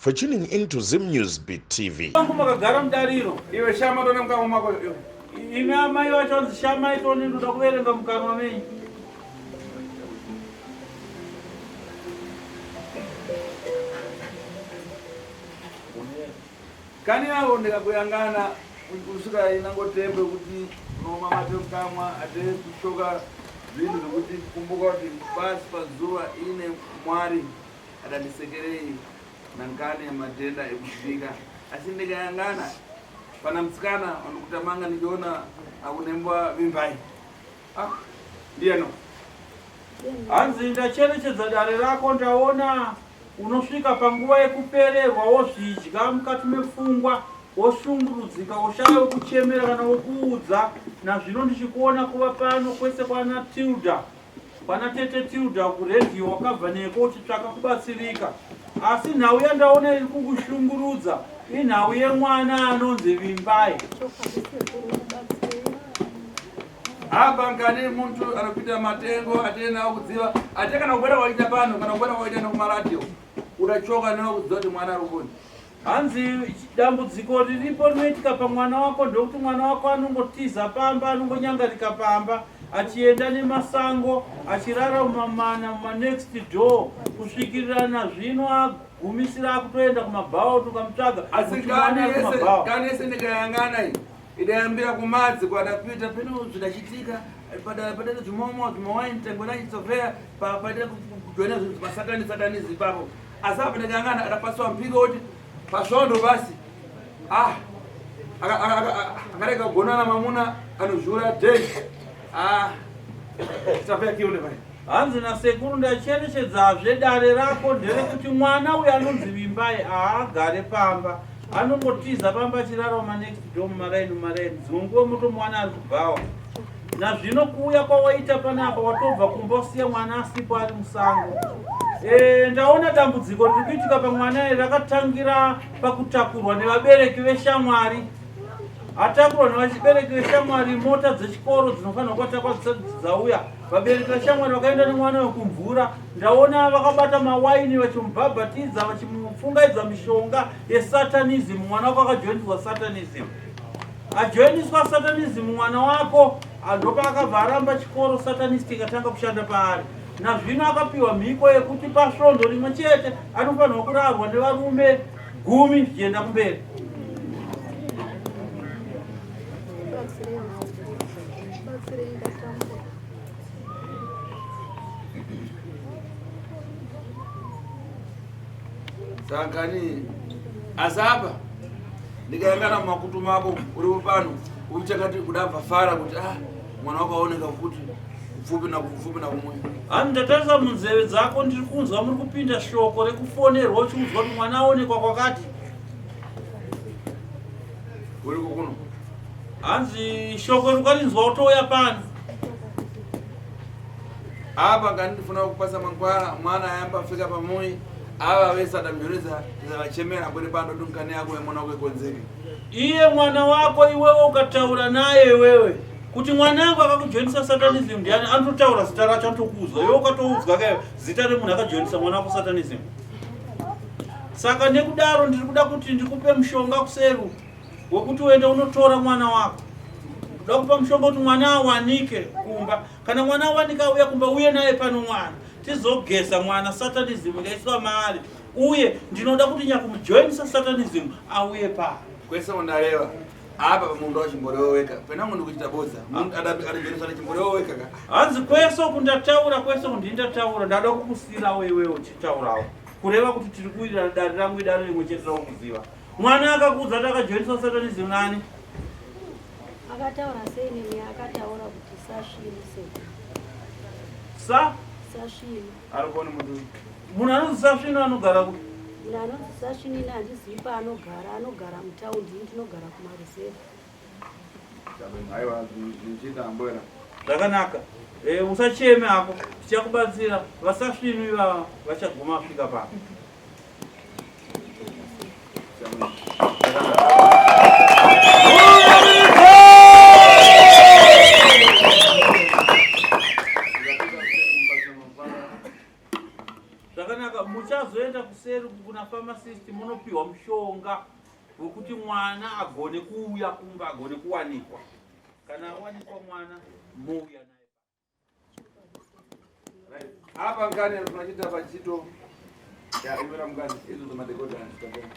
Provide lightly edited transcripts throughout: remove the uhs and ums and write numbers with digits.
for tuning in to Zim News Beat TV. Vangu makagara mudariro. Iwe shama tone mukanwa mako. Imi amai vacho vanzi shamai tone ndoda kuverenga mukanwa menyu. Kani avo ndikakuyangana kusvika inangotembe kuti noma mate mukamwa ate kushoka zvinhu zvekuti kumbuka kuti pasi pazuva ine mwari adandisekerei nankane matenda ekushika asi ndikayangana pana musikana wandikutamanga ndichiona akunembwa vimbai ah, ndiyeno Hanzi ndacherechedza dare rako ndaona unosvika panguva yekupererwa wozvidya mukati mepfungwa woshungurudzika woshaya wekuchemera kana wokuudza nazvino ndichikuona kuva pano kwese kwana Tilda kwana tete Tilda kuredhiyo wakabva neko uchitsvaka kubatsirika asi nhau yandaona iri kukushungurudza inhau yemwana anonzi Vimbai. Apa nkani muntu anopita matengo atena kudziva ate kana kubwera waita pano kana kubwera waita nekumaradio udachoka newe kudziva kuti mwana ari kuni. Hanzi dambudziko riripo rinoitika pamwana wako ndokuti mwana wako anongotiza pamba anongonyangarika pamba achienda nemasango achirara mumamana mumanext door kusvikirira nazvino agumisira akutoenda kumabhawa kuti ukamutsvaga Asi kuti mwana ari kumabhawa. kani yese ndikayangana iyi idayambira kumadzi kwadapita peno zvidachitika pada zvimomo zvimawaini tangona chitsofeya paita kujoina zvinhu zvimasatani satanizi ipapo asi apa ndikangana adapaswa mpiko kuti pasvondo basi ah akarega kugonana mamuna anozviura day ah tsafeya kione pai Hanzi nasekuru ndacherechedzazve dare rako nderekuti mwana uyo anonzi Vimbai haagare pamba anongotiza pamba achirara mumanext door mumaraini mumaraini dzimwe nguva motomuwana ari kubhawa nazvino kuuya kwawaita panapa watobva kumba usiya mwana asipo ari musango e, ndaona dambudziko riri kuitika pamwana iri rakatangira pakutakurwa nevabereki veshamwari atakurwa nevabereki veshamwari mota dzechikoro dzinofanirwa kuvatakwa dzisati dzauya Vabereki vashamwari vakaenda nemwana wekumvura ndaona vakabata mawaini vachimubhabhatidza vachimupfungaidza mishonga yesatanism. Mwana wako akajoiniswa satanism, ajoiniswa satanism mwana wako ndopaakabva aramba chikoro, satanist ikatanga kushanda paari. Nazvino akapiwa mhiko yekuti pasvondo rimwe chete anofanirwa kurarwa nevarume gumi zvichienda kumberi. Saka ni asi apa ndikayangana mumakutu mako uripo pano uchakati kudabva fara kuti ah mwana wako aoneka futi kupfupi nakupfupi nakumwe. Hani ndatarisa munzeve dzako ndiri kunzwa muri kupinda shoko rekufonerwa uchiudzwa kuti mwana aonekwa kwakati. Uriko kuno. Hanzi shoko rukarinzwa utouya pano. Apa ngani ndifuna kupasa mangwara mwana ayamba afika pamuyi ava vese adamjoreza vachemera abwere pano dunkani yako yemwana wako ikonzeke. Iye mwana wako iwewe ukataura naye iwewe kuti mwanangu akakujoinisa satanism ndiani anototaura zita racho anotokuudzwa iwe ukatoudzwa ka zita remunhu akajoinisa mwana wako satanism. Saka nekudaro ndiri kuda kuti ndikupe mushonga kuseru wekuti uende unotora mwana wako. Kuda kupa mushonga kuti mwana awanike kumba. Kana mwana awanika auya kumba uye naye pano mwana. Tizogeza mwana satanism ikaiswa maari. Uye ndinoda kuti nyakumujoinisa satanism auye pano. Kwese undareva apa pamunhu wachimborewa weka pena munhu kuchita bodza munhu adajoiniswa nechimborewa weka ka. Hanzi kwese uku ndataura kwese uku ndini ndataura ndada kukusirawo iwewe uchitaurawo. Kureva kuti tiri kuwirirana dare rangu idare rimwe chete raukuziva. Mwana akakuudza kuti akajoiniswa satanism nani? Akataura sei neni akataura kuti sasvinu sei. Sa? Sasvinu. Ari kuona munhu. Munhu anonzi sasvinu anogara ku? Munhu anonzi sasvinu ini handizivi paanogara, anogara mutaundi ini ndinogara kumaruzevha. Aiwa zvichiita ambwera. Zvakanaka. Eh, usacheme hako. Tichakubatsira. Vasasvinu ivava vachaguma vasvika pano. Zvakanaka, muchazoenda kuseri kuna pharmacist muno panopiwa mushonga wekuti mwana agone kuuya kumba, agone kuwanikwa. Kana awanikwa mwana, mouya naye. Apa ngani tunachita pachito ya imera mngani izo za madekoda anachita.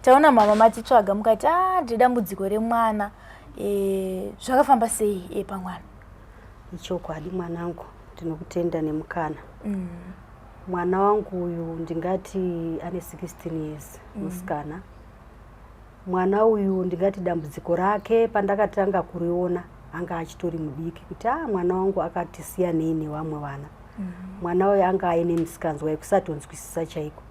Taona mama matitsvaga mukati ah ndine dambudziko remwana e, zvakafamba sei e, pamwana? Ichokwadi mwanangu, ndinokutenda nemukana. Mwana wangu uyu ndingati ane 16 years, musikana. Mwana uyu ndingati dambudziko rake pandakatanga kuriona anga achitori mudiki, kuti a mwana wangu akati siyanei nevamwe vana. Mwana uyu anga aine misikanzwa yekusatonzwisisa chaiko.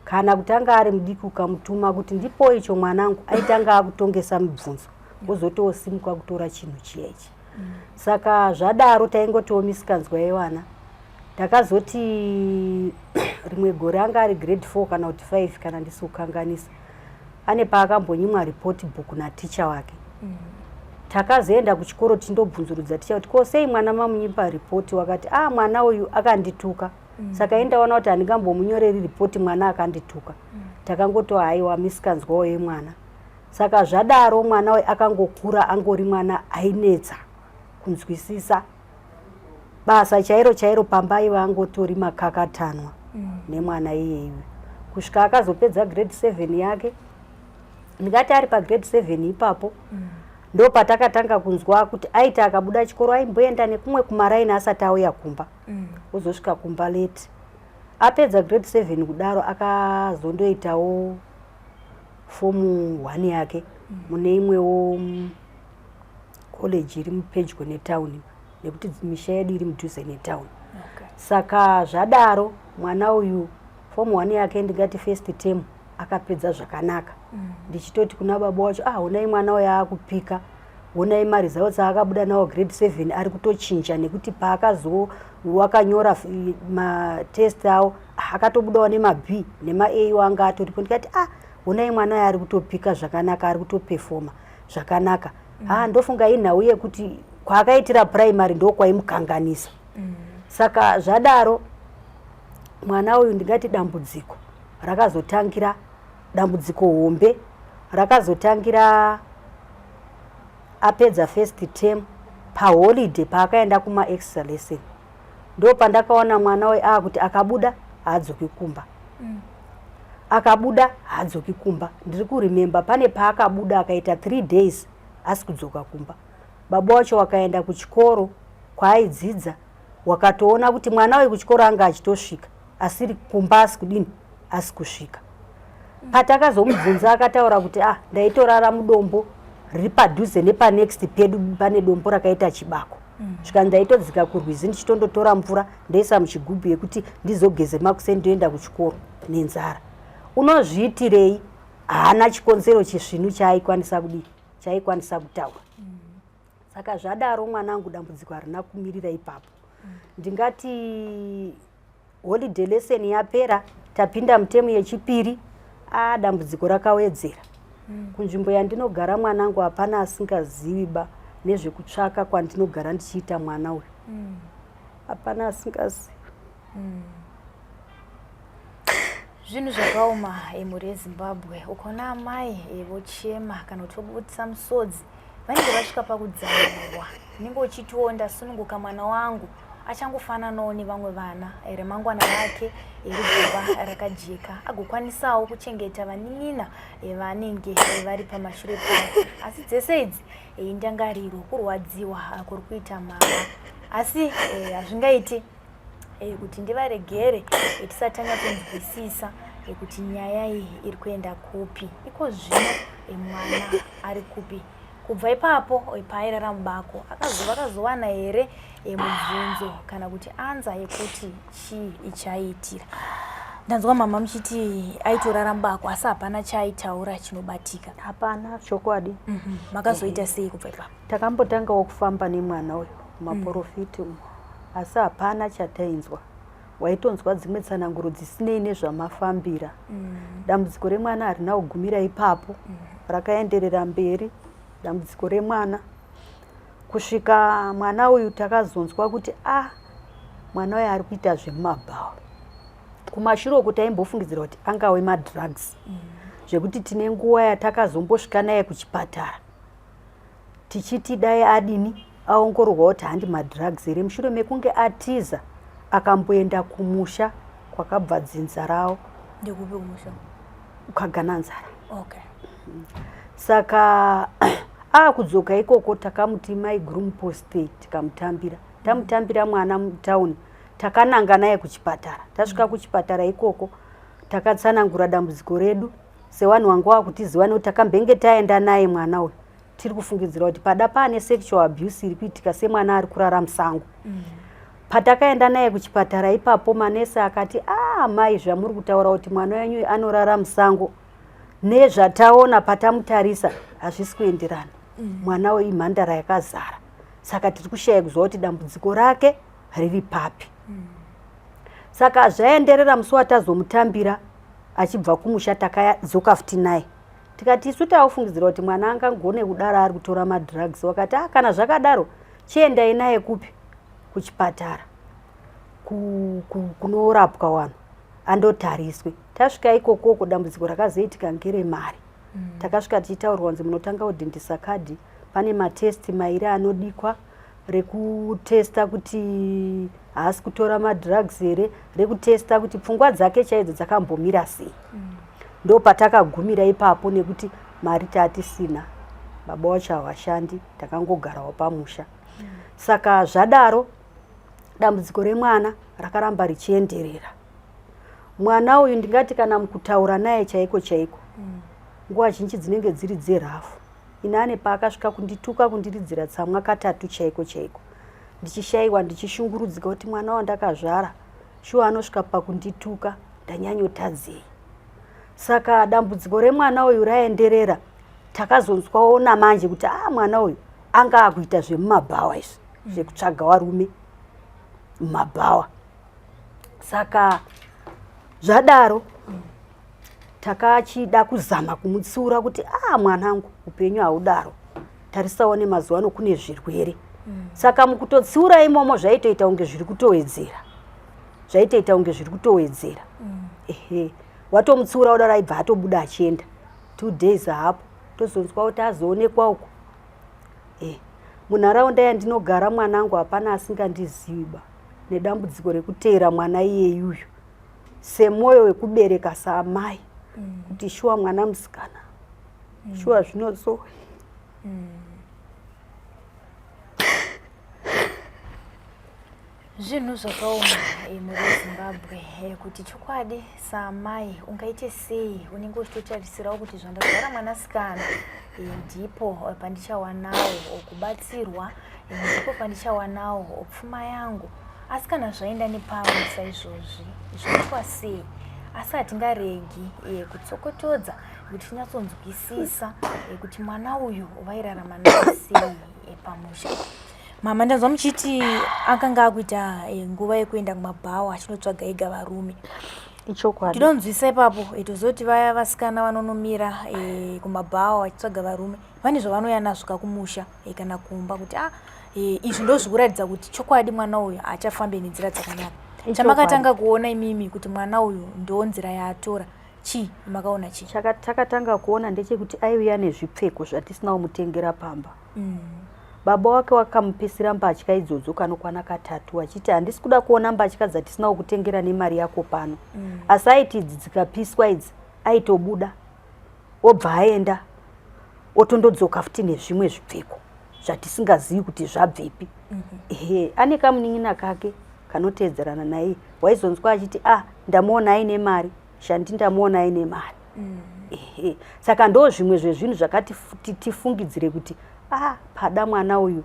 Kana kuti anga ari mudiki, ukamutuma kuti ndipo icho mwanangu, aitanga akutongesa mibvunzo, wozotosimuka kutora chinhu chiya ichi. Saka zvadaro taingotiwo misikanzwa yevana. Takazoti rimwe gore anga ari grade 4 kana kuti 5 kana ndisi kukanganisa, ane paakambonyimwa report book naticha wake. Takazoenda kuchikoro tindobvunzurudza ticha kuti ko sei mwana mamunyimba ripoti. Wakati a mwana uyu akandituka. Saka indaona kuti handingambomunyoreri ripoti mwana akandituka. Takangoti haiwa, misikanzwawo yemwana. Saka zvadaro mwana uyu akangokura angori mwana ainetsa kunzwisisa basa chairo chairo pamba, aiva angotori makakatanwa nemwana iyeyu kusvika akazopedza grade 7 yake. Ndingati ari pagrade 7 ipapo ndo patakatanga kunzwa kuti aiti akabuda chikoro aimboenda nekumwe kumaraini asati auya kumba, ozosvika kumba late. Apedza grade 7 kudaro akazondoitawo fomu 1 yake mune imwewo college iri mupedyo netauni, nekuti misha yedu iri mudhuze netauni. Saka zvadaro mwana uyu fomu 1 yake, ndingati first term akapedza zvakanaka. Ndichitoti kuna baba wacho, ah, honai mwana uyu aakupika, honai maresults aakabuda nawo grade 7 ari kutochinja, nekuti paakazo wakanyora matest awo, ah, akatobudawo nemaB nemaA wanga atoripo. Ndikati ah, honai mwana uyu ari kutopika zvakanaka, ari kutopefoma zvakanaka. Ah, ndofunga inhau yekuti kwaakaitira primary ndokwaimukanganisa. Saka zvadaro mwana uyu ndingati dambudziko rakazotangira, dambudziko hombe rakazotangira apedza first term paholiday, paakaenda kumaextra lesson. Ndo pandakaona mwana uyu aakuti akabuda haadzoki kumba. Akabuda haadzoki kumba. Ndiri kuremember pane paakabuda akaita 3 days asi kudzoka kumba. Baba wacho wakaenda kuchikoro kwaaidzidza, wakatoona kuti mwana uyu kuchikoro anga achitosvika, asiri kumba asi kudini, asi kusvika. Patakazomubvunza akataura kuti ah, ndaitorara mudombo riri padhuze nepanext pedu, pane dombo rakaita chibako. Svika ndaitodzika kurwizi ndichitondotora mvura ndoisa muchigubhu yekuti ndizogeze makuseni ndoenda kuchikoro nenzara. Unozviitirei? Haana chikonzero chisvinu chaaikwanisa kudii, chaaikwanisa kutaura. Saka zvadaro mwanangu dambudziko harina kumirira ipapo. Ndingati holiday lesson yapera, tapinda mutemu yechipiri, a dambudziko rakawedzera. Kunzvimbo yandinogara mwanangu hapana asingazivi ba nezvekutsvaka kwandinogara ndichiita mwana uyu. Hapana asingazivi. Zvinhu zvakaoma, mhuri yeZimbabwe. Ukaona amai vochema kana kuti vobudisa musodzi, vanenge vasvika pakudzamirwa. Unenge uchitiwo ndasununguka, mwana wangu achangofananawo nevamwe vana, remangwana rake rigova rakajeka, agokwanisawo kuchengeta vanin'ina vanenge vari pamashure pake. Asi dzese idzi indangariro, kurwadziwa kuri kuita mama, asi hazvingaiti kuti ndivaregere tisati tanyatsonzwisisa kuti nyaya iyi iri kuenda kupi iko zvino, mwana ari kupi. Kubva ipapo paairara mubako vakazowana here mubvunzo kana kuti anza yekuti chii ichaiitira? Ndanzwa mama muchiti aitorara mubako asi hapana chaaitaura chinobatika. Hapana, chokwadi. Makazoita sei kubva ipapo? Takambotangawo kufamba nemwana uyu mumaprofiti umu, asi hapana chatainzwa. Waitonzwa dzimwe tsananguro dzisinei nezvamafambira. Dambudziko remwana harina kugumira ipapo. Rakaenderera mberi dambudziko remwana kusvika mwana uyu takazonzwa kuti a ah, mwana uyu ari kuita zvemumabhawa. Kumashure uku taimbofungidzira kuti angawe madrugs, zvekuti tine nguva yatakazombosvika naye kuchipatara tichiti dai adini, aongororwa kuti handi madrugs here, mushure mekunge atiza akamboenda kumusha kwakabva dzinza ravo. Ndekupi kumusha? Kwagananzara. Okay. Saka akudzoka ikoko takamuti maiguru muposte, tikamutambira, tamutambira mwana mutauni, takananga naye kuchipatara. Tasvika kuchipatara ikoko takatsanangura dambudziko redu sevanhu vanga vakutiziva, nekuti takambenge taenda naye mwana uyu, tiri kufungidzira kuti pada paane sexual abuse iri kuitika semwana ari kurara musango. Patakaenda naye kuchipatara ipapo, manesi akati, "A mai, zvamuri kutaura kuti mwana wenyu anorara musango nezvataona patamutarisa hazvisi kuenderana. Mwana uyu imhandara yakazara, saka tiri kushaya kuziva kuti dambudziko rake riri papi." Saka zvaenderera, musi watazomutambira achibva kumusha, takadzoka futi naye, tikati, "Isu taufungidzira kuti mwana angagone kudaro ari kutora madrugs." Wakati, "Ah, kana zvakadaro chiendai naye kupi? Kuchipatara kunorapwa vanhu, andotariswe." Tasvika ikokoko, dambudziko rakazoitika ngeremari. Takasvika tichitaurirwa kunzi munotanga kudhindisa kadhi, pane matesti mairi anodikwa, rekutesta kuti haasi kutora madrugs here, rekutesta kuti pfungwa dzake chaidzo dzakambomira sei. Ndo patakagumira ipapo, nekuti mari tatisina, baba wacho havashandi, takangogarawo pamusha. Saka zvadaro dambudziko remwana rakaramba richienderera. Mwana uyu ndingati kana mukutaura naye chaiko chaiko, nguva zhinji dzinenge dziri dzerafu. Ini ane paakasvika kundituka, kundiridzira tsamwa katatu chaiko chaiko, ndichishayiwa, ndichishungurudzika kuti mwana wandakazvara shuwa anosvika pakundituka, ndanyanyotadzei? Saka dambudziko remwana uyu raenderera. Takazonzwaona manje kuti a mwana uyu anga akuita zvemumabhawa izvi, zvekutsvaga varume mumabhawa. Saka zvadaro takachida kuzama kumutsiura kuti, "A mwanangu, upenyu haudaro, tarisawo nemazuva ano kune zvirwere." Saka mukutotsiura imomo zvaitoita kunge zviri kutowedzera, zvaitoita kunge zviri kutowedzera. Ehe, watomutsiura udaro aibva atobuda achienda, 2 days hapo, tozonzwa kuti azoonekwa uko. Munharaunda yandinogara mwanangu hapana asingandizivi ba nedambudziko rekuteera mwana iyeyuyu, semwoyo wekubereka saamai, kuti shuwa mwana musikana, shuwa zvinozowe. Zvinhu zvakaoma mhuri yeZimbabwe, kuti chokwadi saamai ungaite sei? Unenge uchitotarisirawo kuti zvandazvara mwanasikana, ndipo pandichawanawo kubatsirwa, ndipo pandichawanawo pfuma yangu. Asi kana zvaenda nepamwe saizvozvi, zvinoitwa sei? Asi hatingaregi kutsokotodza kuti tinyatsonzwisisa kuti mwana uyu vairarama naye sei pamusha. Mama, ndanzwa muchiti akanga akuita nguva yekuenda kumabhawa achinotsvaga ega varume. Ichokwadi. Tinonzwisa ipapo, tozoti vaya vasikana vanonomira kumabhawa vachitsvaga varume vane zvavanouya nazvo kakumusha kana kumba, kuti a izvi ndo zvikuratidza kuti chokwadi mwana uyu haachafambi nenzira dzakanaka. Chamakatanga kuona imimi kuti mwana uyu ndo nzira yaatora chii? Makaona chii? Takatanga kuona ndechekuti aiuya nezvipfeko zvatisina kumutengera pamba. Baba wake wakamupisira mbatya idzodzo kanokwana katatu, achiti, "Handisi kuda kuona mbatya dzatisina kukutengera nemari yako pano." Asi aiti idzi dzikapiswa idzi, aitobuda obva aenda, otondodzoka futi nezvimwe zvipfeko zvatisingazivi kuti zvabvepi. Ehe, ane kamunin'ina kake kanoteedzerana naye, waizonzwa achiti, "Ah, ndamuona aine mari shandi, ndamuona aine mari." Ehe, saka ndo zvimwe zvezvinhu zvakati tifungidzire kuti ah, pada mwana uyu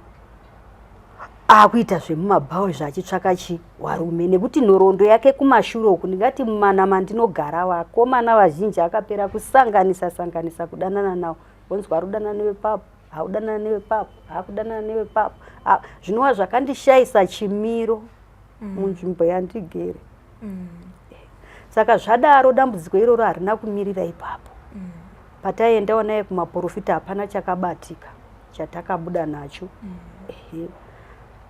akuita zvemumabhawa zvaachitsvaka chi warume, nekuti nhoroondo yake kumashure uku, ndingati mumana mandinogara, vakomana vazhinji akapera kusanganisa sanganisa kudanana nawo. Wonzwa ari kudanana newepapo, akudanana newepapo, akudanana newepapo. Ah, zvinova zvakandishayisa chimiro munzvimbo yandigere. Saka zvadaro dambudziko iroro harina kumirira ipapo. Pataiendawo naye kumaprofita, hapana chakabatika chatakabuda nacho. Ehe,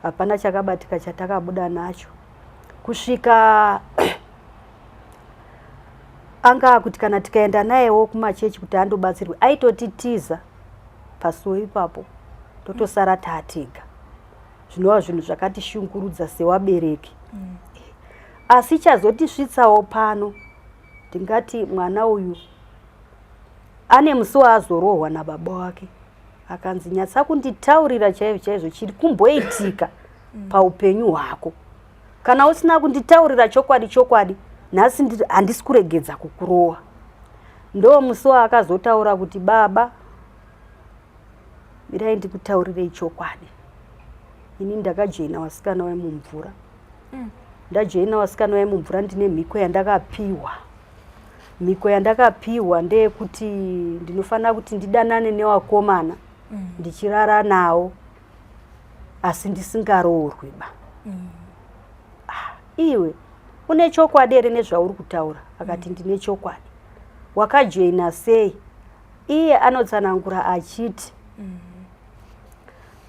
hapana chakabatika chatakabuda nacho, kusvika anga akuti kana tikaenda nayewo kumachechi kuti andobatsirwe, aitotitiza pasuo ipapo, totosara tatega, zvinova zvinhu zvakatishungurudza sewabereki. Asi chazotisvitsawo pano, ndingati mwana uyu Ane musi waazorohwa nababa wake akanzi nyatsa kunditaurira chaizvo chaizvo chiri kumboitika paupenyu hwako. Kana usina kunditaurira chokwadi chokwadi nhasi handisi kuregedza kukurowa. Ndo musi waakazotaura kuti baba mirai ndikutaurirei chokwadi. Ini ndakajoina vasikana vemumvura. Ndajoina vasikana vemumvura ndine mhiko yandakapiwa. Mhiko yandakapiwa ndeyekuti ndinofanira kuti ndidanane nevakomana ndichirara nawo asi ndisingaroorwi ba. Ah, iwe une chokwadi here nezvauri kutaura? Akati ndine chokwadi. Wakajoina sei? Iye anotsanangura achiti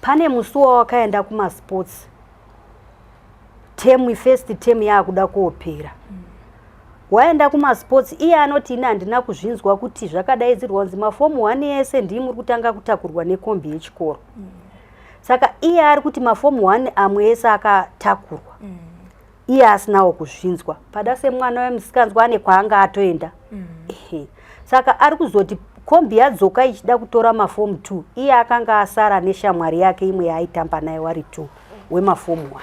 pane musi wawakaenda kumasports term, first term yaakuda kuopera. Waenda kumasports, iye anoti ini handina kuzvinzwa kuti zvakadaidzirwa kunzi mafomu 1 ese ndii muri kutanga kutakurwa nekombi yechikoro. Saka iye ari kuti mafomu 1 amwe ese akatakurwa. Iye asinawo kuzvinzwa. Pada semwana wemusikanzwa ane kwaanga atoenda. Ehe. Saka ari kuzoti kombi yadzoka ichida kutora mafomu 2, iye akanga asara neshamwari yake imwe yaaitamba naye wari 2 wemafomu 1.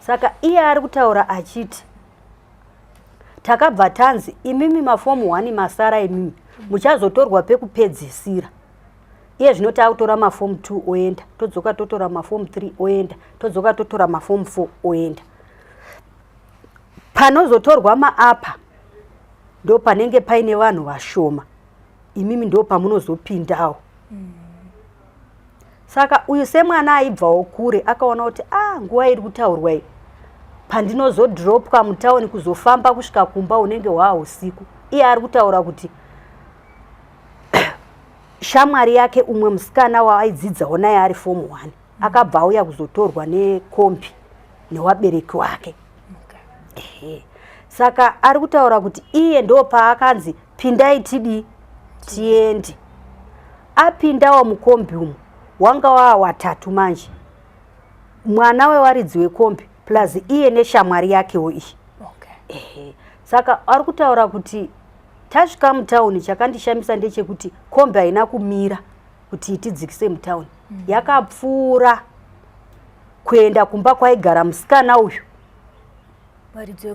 Saka iye ari kutaura achiti takabva tanzi imimi mafomu 1 masara imimi muchazotorwa pekupedzisira. Iye zvino takutora mafomu 2 oenda, todzoka totora mafomu 3 oenda, todzoka totora mafomu 4 oenda. Panozotorwa maapa ndo panenge paine vanhu vashoma, imimi ndo pamunozopindawo. Saka uyu semwana aibvawo kure akaona kuti nguva iri kutaurwa iyi, pandinozodropwa mutauni kuzofamba kusvika kumba unenge hwaa usiku. Iye ari kutaura kuti shamwari yake umwe musikana waaidzidzawo naye ari form 1 akabva auya kuzotorwa nekombi newabereki wake. Ehe. Saka ari kutaura kuti iye ndo paakanzi pindai tidii tiende. Apindawo mukombi umu wanga waa watatu manje, mwana wewaridzi wekombi plus iye neshamwari yakewo iyi. Ehe. Saka ari kutaura kuti tasvika mutauni, chakandishamisa ndechekuti kombi haina kumira kuti itidzikise mutauni. Yakapfuura kuenda kumba kwaigara musikana uyu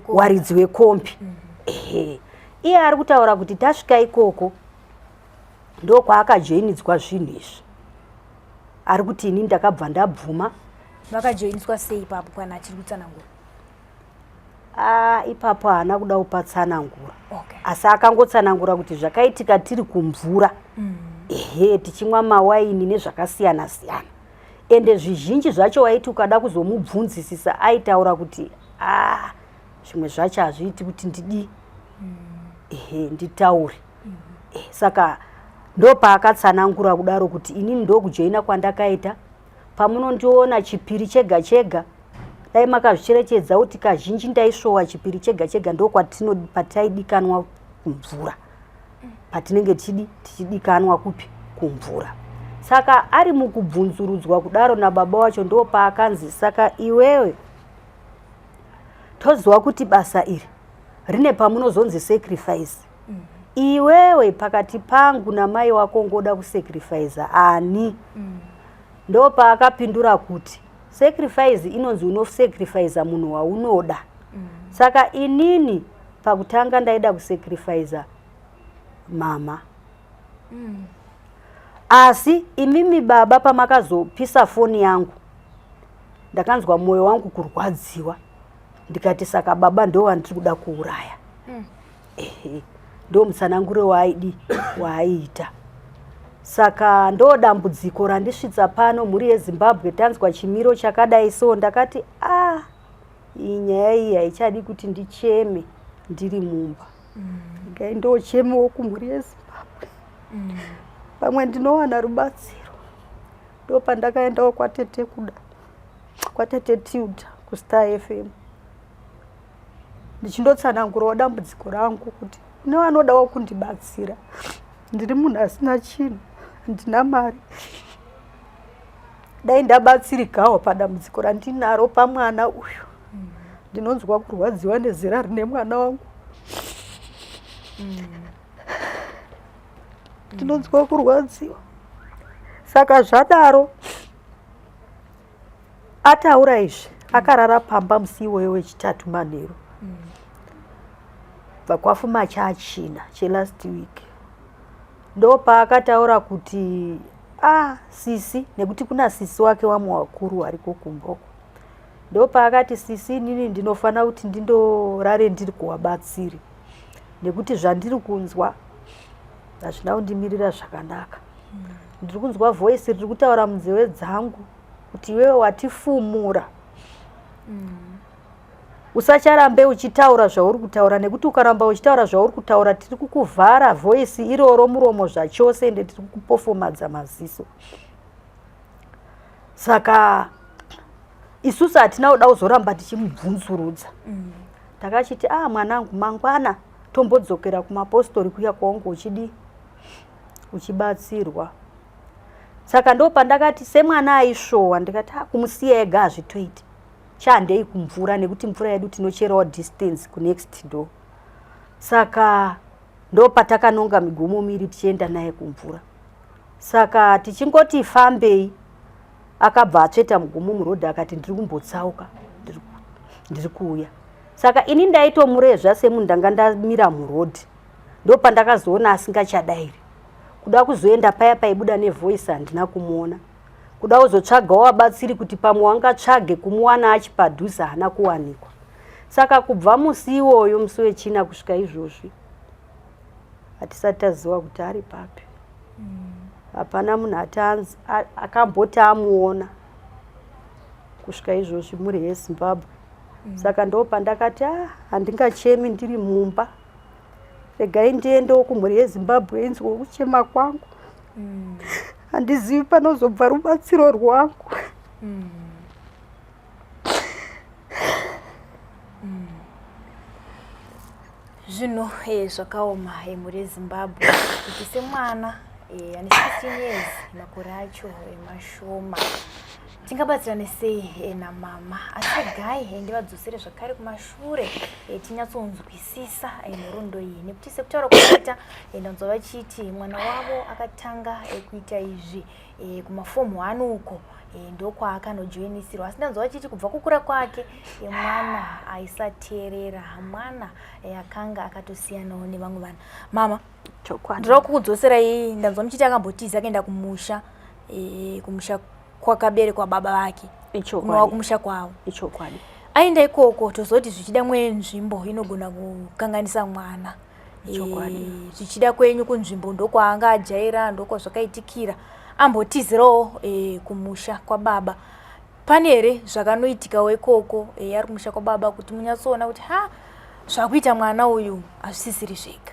waridzi wekombi. Ehe. Iye ari kutaura kuti tasvika ikoko ndokwaakajoinidzwa zvinhu izvi. Ari kuti ini ndakabva ndabvuma. Vakajoiniswa sei ipapo kana achiri kutsanangura? Ipapo haana kuda kupa tsanangura. Asi akangotsanangura kuti zvakaitika tiri kumvura. Ehe, tichimwa mawaini nezvakasiyana siyana. Ende zvizhinji zvacho waiti ukada kuzomubvunzisisa aitaura kuti zvimwe zvacho hazviiti kuti ndidi. Ehe, nditaure. Saka ndopaakatsanangura kudaro kuti inini ndokujoina kwandakaita. Pamunondiona chipiri chega chega, dai makazvicherechedza kuti kazhinji ndaisvowa chipiri chega chega, pataidikanwa kumvura, patinenge tichidikanwa kupi kumvura. Saka ari mukubvunzurudzwa kudaro nababa wacho ndopaakanzi saka iwewe toziva kuti basa iri rine pamunozonzi sacrifice. Iwewe pakati pangu namai wako ngoda kusacrifice ani? Ndopaakapindura kuti sacrifice inonzi unosacrifice munhu waunoda. Saka inini pakutanga ndaida kusacrifice mama. Asi imimi baba pamakazopisa foni yangu ndakanzwa moyo wangu kurwadziwa, ndikati saka baba ndo vandiri kuda kuuraya. Ehe, ndo mutsananguro waaiita. Saka ndo dambudziko randisvitsa pano mhuri yeZimbabwe. Tanzwa chimiro chakadai so ndakati iyi nyaya iyi haichadi kuti ndicheme ndiri mumba. Ngai ndochemewo kumhuri yeZimbabwe. Pamwe ndinowana rubatsiro. Ndo pandakaendawo kwatete Kuda, kwatete Tilda kuStar FM, ndichindotsanangurawo dambudziko rangu kuti kune vanodawo kundibatsira. Ndiri munhu asina chinhu, handina mari. Dai ndabatsirikawo padambudziko randinaro pamwana uyu. Ndinonzwa kurwadziwa nezera rine mwana wangu. Ndinonzwa kurwadziwa. Saka zvadaro ataura izvi akarara pamba musi iwoyo wechitatu manheru bva kwafuma chachina chelast week ndopaakataura kuti ah sisi nekuti kuna sisi wake wamwe wakuru wariko kumboko ndopaakati sisi inini ndinofanira kuti ndindorare ndiri kuwabatsiri nekuti zvandiri kunzwa hazvina kundimirira zvakanaka ndiri kunzwa voice riri kutaura munzeve dzangu kuti iwewe watifumura usacharambe uchitaura zvauri kutaura nekuti ukaramba uchitaura zvauri kutaura tiri kukuvhara voice iroro muromo zvachose ende tiri kukupofomadza maziso saka isusu hatina kuda kuzoramba tichimubvunzurudza mm. takachiti ah mwanangu mangwana tombodzokera kumapostori kuya kwaunge uchidii uchibatsirwa saka ndo pandakati semwana aisvowa ndikati ah, kumusiya ega hazvitoiti chahandei kumvura nekuti mvura yedu tinocherawo distance kunext door saka ndo patakanonga migumo miri tichienda naye kumvura saka tichingoti fambei akabva atsveta mugumo muroad akati ndiri kumbotsauka ndiri kuuya saka ini ndaitomurezva semunhu ndanga ndamira muroad ndopandakazoona asingachadairi kuda kuzoenda paya paibuda nevoice handina kumuona kuda kuzotsvagawo vabatsiri kuti pamwe wangatsvage kumuwana achipadhuze haana kuwanikwa saka kubva musi iwoyo musi wechina kusvika izvozvi hatisati taziva kuti ari papi hapana munhu ati akamboti amuona kusvika izvozvi mhuri yezimbabwe saka ndo pandakati a ah, handingachemi ndiri mumba regai ndiendewo kumhuri yezimbabwe inzwe kuchema kwangu handizivi panozobva rubatsiro rwangu Zvinhu eh, zvakaoma eh, mhuri yezimbabwe kuti semwana eh, ane 16 years makore acho eh, mashoma tingabatsirane sei eh, namama asi regai eh, ndivadzosere zvakare kumashure eh, tinyatsonzwisisa eh, nhoroondo iyi nekuti sekutaura kwavaita eh, ndanzwa vachiti mwana wavo akatanga eh, kuita izvi eh, kumafomu 1 uko e, ndokwaakanojoinisirwa asi ndanzwa vachiti kubva kukura kwake e, mwana aisateerera mwana e, akanga akatosiyanawo nevamwe vana mama ndinoda kukudzoserai ndanzwa muchiti akambotiza akaenda kumusha e, kumusha kwakaberekwa baba vake kunova kumusha kwavo ichokwadi aenda ikoko tozoti zvichida mwenzvimbo inogona kukanganisa mwana Chokwadi. Eh, zvichida kwenyu kunzvimbo ndokwaanga ajaira ndokwazvakaitikira ambotizirawo e, kumusha kwababa pane here zvakanoitikawo ikoko e, ari kumusha kwababa kuti munyatsoona kuti ha zvakuita mwana uyu hazvisisiri zvega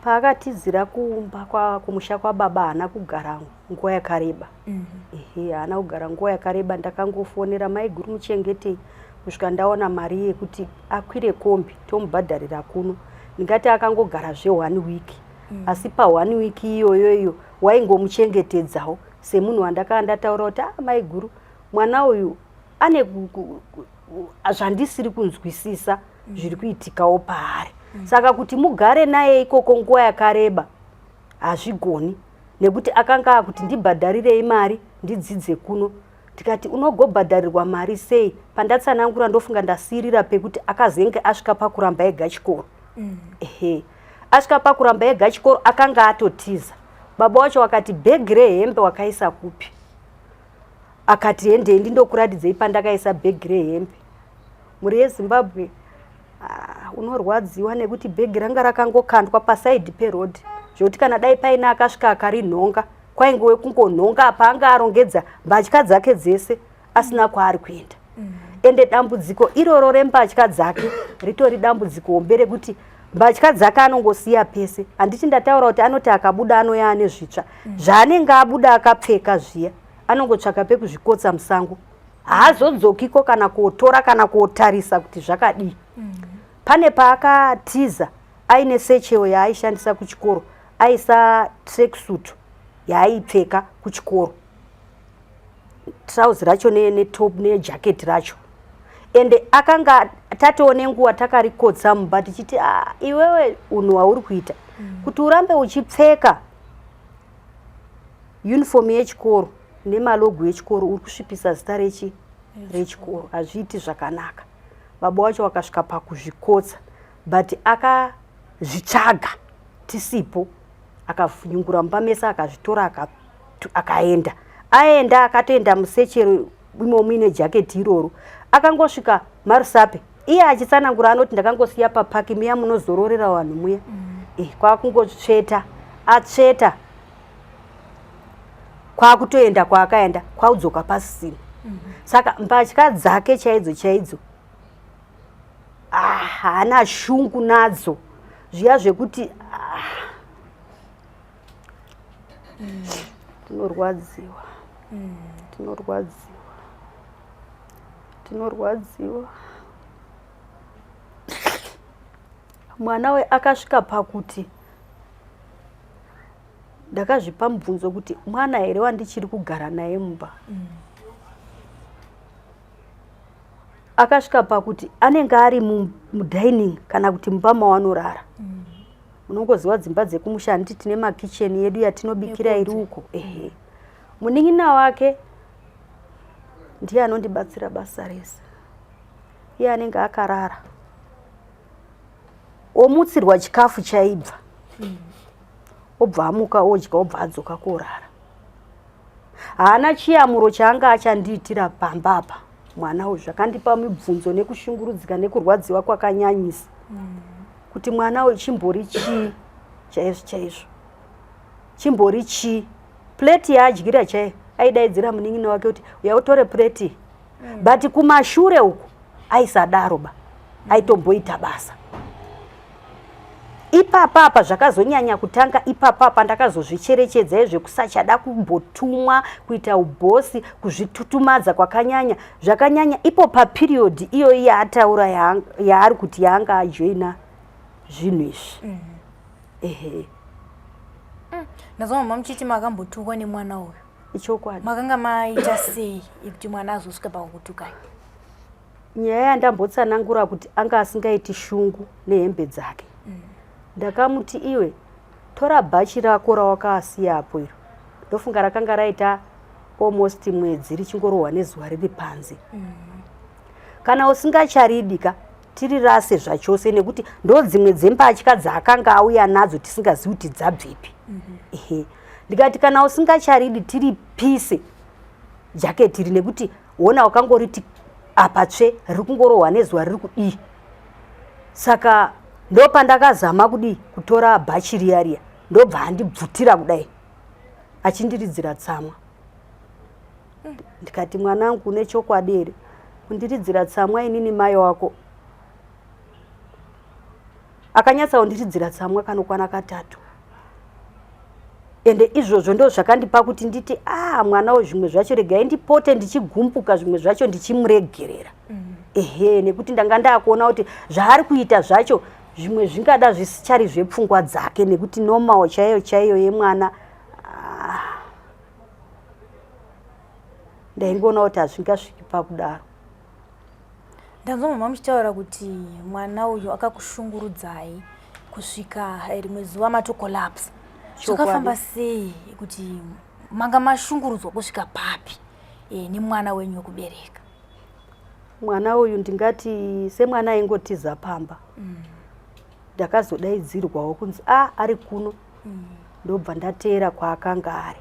paakatizira kumba kwa, kumusha kwababa haana kugara nguva yakareba mm -hmm. ehe haana kugara nguva yakareba ndakangofonera maiguru muchengetei kusvika ndaona mari yekuti akwire kombi tomubhadharira kuno ndingati akangogara zve one week mm. asi pa one week iyoyo iyo waingomuchengetedzawo semunhu wandakanga ndataura kuti ah maiguru mwana uyu ane zvandisiri kunzwisisa mm. zviri kuitikawo paari mm. saka kuti mugare naye ikoko nguva yakareba hazvigoni nekuti akanga akuti ndibhadharirei mari ndidzidze kuno Ndikati unogobhadharirwa mari sei pandatsanangura ndofunga ndasiirira pekuti akazenge asvika pakuramba ega chikoro mm. Ehe asvika pakuramba ega chikoro akanga atotiza baba wacho wakati bhegi rehembe wakaisa kupi akati hendei ndindokuratidzei pandakaisa bhegi rehembe mhuri yezimbabwe ah, unorwadziwa nekuti bhegi ranga rakangokandwa pasaidhi perodhi zvekuti kana dai paine akasvika akarinhonga kwaingowe kungonhonga apa anga arongedza mbatya dzake dzese asina kwaari kuenda mm. ende dambudziko iroro rembatya dzake ritori dambudziko hombe rekuti mbatya dzake anongosiya pese handiti ndataura kuti anoti akabuda anoya ane zvitsva mm. zvaanenge abuda akapfeka zviya anongotsvaka pekuzvikotsa musango haazodzokiko kana kotora kana kotarisa kuti zvakadii mm. pane paakatiza aine secheo yaaishandisa kuchikoro aisa tracksuit yaaipfeka kuchikoro trouse racho netop ne nejacket racho ende akanga tatoo nenguva takarikotsa mumba tichiti ah, iwewe unhu wauri kuita mm. kuti urambe uchipfeka Uniform yechikoro nemalogo echikoro uri kusvipisa zita rechi rechikoro, hazviiti zvakanaka. Baba wacho wakasvika pakuzvikotsa, but akazvitsvaga tisipo, akafunyungura mumba mese, akazvitora, akaenda. Aenda akatoenda musechero imo muine jaketi iroro. Akangosvika marusape, iye achitsanangura anoti ndakangosiya papaki muya munozororera vanhu muya. Kwakungotsveta, atsveta kwakutoenda kwaakaenda, kwaudzoka pasisina. Saka mbatya dzake chaidzo chaidzo haana shungu nadzo zviya zvekuti tinorwadziwa. Tinorwadziwa, tinorwadziwa. Mwana we akasvika pakuti ndakazvipa mubvunzo kuti mwana here wandichiri kugara naye mumba. Akasvika pakuti anenge ari mudining kana kuti mumba mawanorara. Unongoziva dzimba dzekumusha, handiti tine makicheni yedu yatinobikira iri uko. Ehe, munin'ina wake ndiye anondibatsira basa rese. Iye anenge akarara, omutsirwa chikafu chaibva, obva amuka, odya, obva adzoka korara. Haana chiyamuro chaanga achandiitira pamba apa mwana uyu. Zvakandipa mibvunzo nekushungurudzika nekurwadziwa kwakanyanyisa kuti mwana uyu chimbori chii chaizvo chaizvo, chimbori chii? Pleti yaadyira chaiyo aidaidzira munin'ina wake kuti uya utore pleti. But kumashure uku aisadaro ba, aitomboita basa ipapa apa. Zvakazonyanya kutanga ipapa apa ndakazozvicherechedza izvekusachada kumbotumwa kuita ubhosi, kuzvitutumadza kwakanyanya, zvakanyanya ipo paperiod iyoyi yaataura yaari kuti yaanga ajoina zvinhu izvi. Ehe. Ndazwa mama muchiti makambotukwa nemwana uyu. Ichokwadi. Makanga maita sei kuti mwana azosvika pakukutukai? Nyaya yandambotsanangura kuti anga asingaiti shungu nehembe dzake. Ndakamuti, iwe tora bhachi rako rawakasiya apo iro. Ndofunga rakanga raita almost mwedzi richingorohwa nezuva riri panze. Kana usingacharidi ka, tiri rase zvachose, nekuti ndo dzimwe dzembatya dzaakanga auya nadzo tisingazivi kuti dzabvepi. Ehe, ndikati kana usingacharidi tiripise jaketi iri, nekuti wona wakangoriti apa tsve, riri kungorohwa nezuva, riri kudii. Saka ndopandakazama kudii, kutora bhachi riya riya, ndobva andibvutira kudai achindiridzira tsamwa. Ndikati, mwanangu, une chokwadi here kundiridzira tsamwa inini mai wako? Akanyatsa kundiridzira tsamwa kanokwana katatu. Ende izvozvo ndo zvakandipa kuti nditi a mwana uyu zvimwe zvacho regai ndipote ndichigumbuka, zvimwe zvacho ndichimuregerera. Ehe, nekuti ndanga ndakuona kuti zvaari kuita zvacho zvimwe zvingada zvisichari zvepfungwa dzake, nekuti normal chaiyo chaiyo yemwana ndaingoona kuti hazvingasviki pakudaro. Ndanzwa mama muchitaura kuti mwana uyu akakushungurudzai kusvika rimwe zuva matocollapse. Zvakafamba sei kuti manga mashungurudzwa kusvika papi nemwana wenyu wekubereka? Mwana uyu ndingati semwana aingotiza pamba. Ndakazodaidzirwawo kunzi a ari kuno. Ndobva ndateera kwaakanga ari.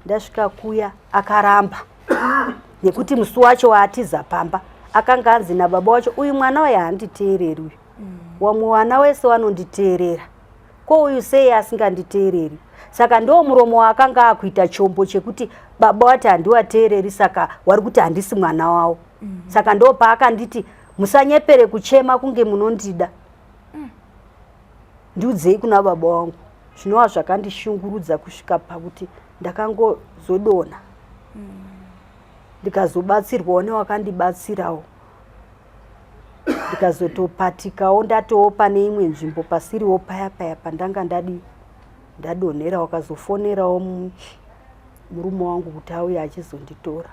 Ndasvika kuya akaramba, nekuti musi wacho waatiza pamba akanga anzi nababa wacho, uyu mwana uyu haanditeereri uyu. Wamwe wana wese wanonditeerera, ko uyu sei asinganditeereri? Saka ndo muromo waakanga akuita chombo chekuti baba wati handiwateereri, saka wari kuti handisi mwana wavo. Saka ndo paakanditi, musanyepere kuchema kunge munondida. Ndiudzei kuna baba wangu. Zvinova zvakandishungurudza kusvika pakuti ndakangozodonha. Ndikazobatsirwawo newakandibatsirawo, ndikazotopatikawo ndatoo pane imwe nzvimbo pasiriwo paya paya pandanga ndadi ndadonhera. Wakazofonerawo murume wangu kuti auye achizonditora.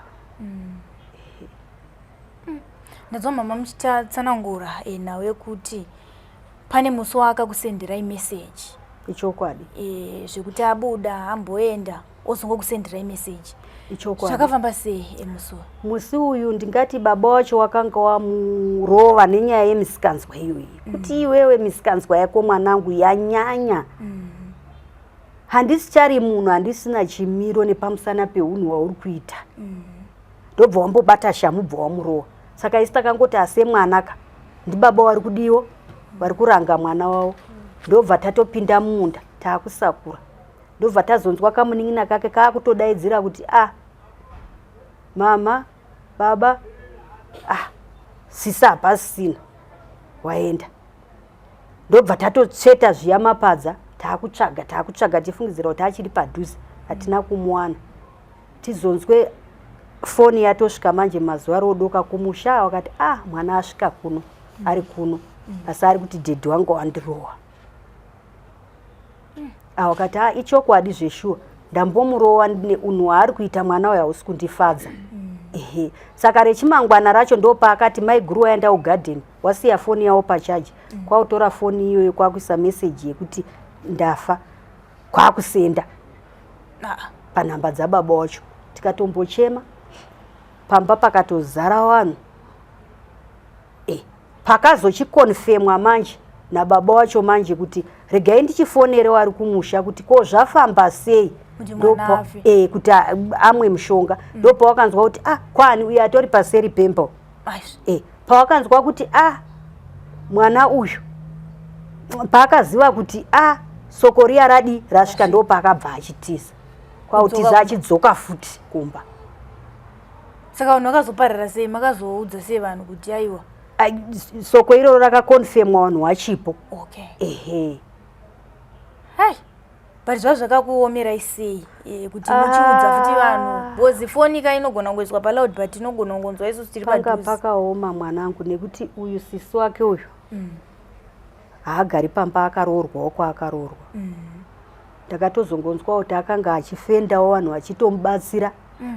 Ndadzwa mama muchitsanangura nhau yekuti pane musi waakakusenderai meseji. Ichokwadi. E, zvekuti abuda amboenda ozongokusenderai meseji. Ichokwadi. Zvakafamba sei emusi uyu? Musi uyu ndingati baba wacho wakanga wamurova nenyaya yemisikanzwa iyoyi. Kuti iwewe misikanzwa yako mwanangu yanyanya. Handisichari munhu, handisina chimiro nepamusana peunhu hwauri kuita. Ndobva wambobata shamu bva wamurova. Saka isu takangoti ase mwana ka ndibaba wari kudiwo vari kuranga mwana wavo. Ndobva tatopinda mumunda taakusakura. Ndobva tazonzwa kamunin'ina kake kaakutodaidzira kuti ah mama baba ah sisi hapasisina waenda. Ndobva tatotsveta zviya mapadza taakutsvaga taakutsvaga tichifungidzira kuti achiri padhuze hatina kumuwana. Tizonzwe foni yatosvika manje mazuva rodoka kumusha wakati ah mwana asvika kuno ari kuno asi ari kuti dhedhi wangu wandirowa. Ah, wakati ah ichokwadi zveshuwa ndambomurowa ndine unhu hwaari kuita mwana uyu hausi kundifadza. Ehe saka rechimangwana racho ndopaakati maiguru waenda kugadheni wasiya foni yawo pachaji kwautora foni iyoyo kwakuisa meseji yekuti ndafa kwakusenda panhamba dzababa wacho. Tikatombochema pamba pakatozara vanhu. Pakazochikonfemwa manje nababa wacho manje kuti regai ndichifonere wari kumusha kuti ko zvafamba sei kuti amwe mushonga. Ndopawakanzwa kuti ah kwani uyu atori paseri pemba. Pawakanzwa kuti ah mwana uyu paakaziva kuti ah soko riya radi rasvika ndopaakabva achitiza. Kwautiza achidzoka futi kumba. Saka vanhu vakazoparara sei? Makazoudza sei vanhu kuti aiwa? Soko iroro rakakonfemwa vanhu wachipo. Okay. Ehe. Hai. But zvazvo zvakakuomerai sei kuti muchiudza futi vanhu? Because foni ka inogona kungoiswa paloud but inogona kungonzwa isusu tiri Panga padhuze. pakaoma mwanangu nekuti uyu sisi wake uyu haagari pamba akaroorwawo kwaakaroorwa. Ndakatozongonzwa kuti akanga achifendawo vanhu vachitomubatsira.